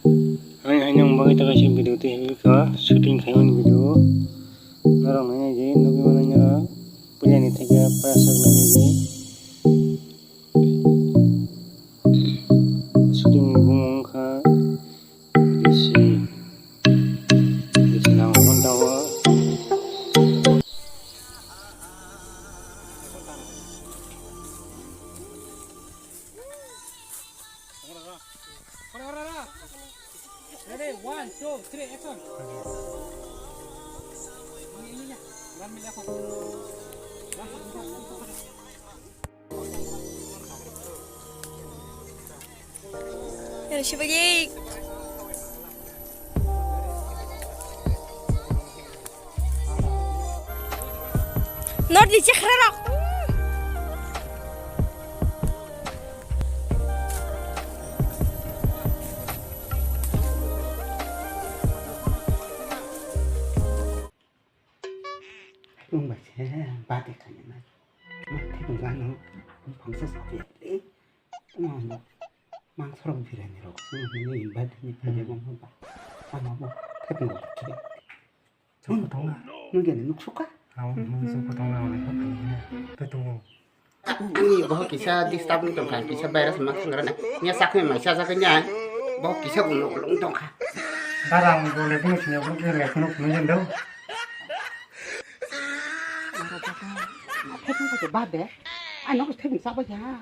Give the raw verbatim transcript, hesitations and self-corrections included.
Ani haino ang bagwi ta kaisa video twi hwnwi kha, shooting khaimani video. Norok nainai di, nugwi mano norok. Puilani theke payasok nainai di. Shooting ni bumung wngkha D C. D C nang hwn dawa. Ready, one, two, three, action. Yan, siya ba, yay? North ni chekra rok. Wng bai se bade khainai. Ma thaitung gano bangsa sapi le. Wng mang sorong phirani rok. Wng ni bade ni phirani wng ba. Ama bo thaitung gano. Chwng tong na. Nung gani nuk suka. Ang nung suka tong na wng. Thaitung. Ani bohok kisa disturb ni tongkha, kisa virus ma thang rana. Nya sakni mai sa sakni nya. Bohok kisa bung nok long tongkha. Darang bo le bung sini bung ke le khunu khunu yen do. Thepung ko ba de. Ai nok thepung sa ba ya.